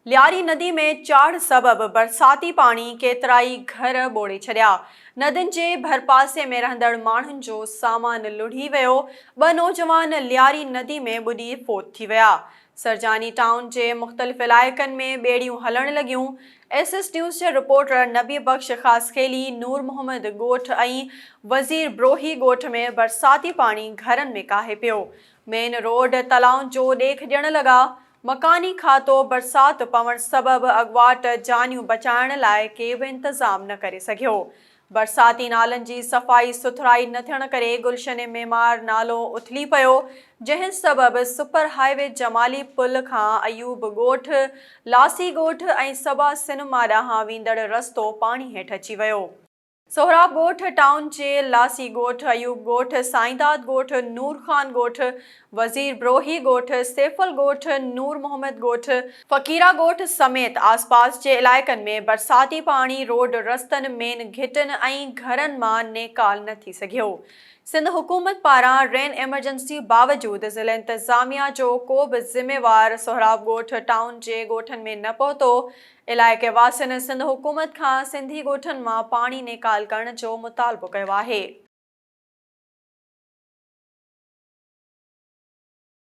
لياري ندي ۾ چاڙهه سبب برساتي پاڻي ڪيترائي گهر ٻوڙي ڇڏيا، ندين جي ڀرپاسي ۾ رهندڙ ماڻهن جو سامان لڙهي ويو، ٻه نوجوان لياري ندي ۾ ٻڏي فوت ٿي ويا. سرجاني ٽائون جي مختلف علائقن ۾ ٻيڙيون هلڻ لڳيون. ايس ايس نيوز جي رپورٽر نبي بخش خاصخيلي نور محمد ڳوٺ ۽ وزير بروهي ڳوٺ ۾ برساتي پاڻي گهرن ۾ ڪاهي پيو، مين روڊ تلائن جو ڏيک ڏيڻ لڳا. مڪاني کاتو برسات پوڻ سبب اڳواٽ جانيون بچائڻ لاء ڪي به انتظام نه ڪري سگهيو. برساتي نالن جي صفائي سٿرائي نه ٿيڻ ڪري گلشن معمار نالو اٿلي پيو، جنهن سبب سپر هاء وي جمالي پل کان ايوب ڳوٺ، لاسي ڳوٺ ۽ صبا سئنما ڏانهن ويندڙ رستو پاڻي هيٺ اچي ويو. سهراب ڳوٺ ٽائون جي لاسي ڳوٺ، ايوب ڳوٺ، سائينداد ڳوٺ، نور خان ڳوٺ، وزير بروهي ڳوٺ، سيفل ڳوٺ، نور محمد ڳوٺ، فقيرا ڳوٺ سميت آسپاس جي علائقن ۾ برساتي پاڻي روڊ رستن، مين گهٽين ۽ گهرن مان نيڪال نه ٿي سگهيو. سنڌ حڪومت پاران رين ايمرجنسي باوجود ضلع انتظاميا جو ڪو به ذميوار سهراب ڳوٺ ٽائون جي ڳوٺن ۾ نه پهتو، علائقي واسين سنڌ حڪومت کان سنڌي ڳوٺن مان پاڻي نيڪال ڪرڻ جو مطالبو ڪيو آهي.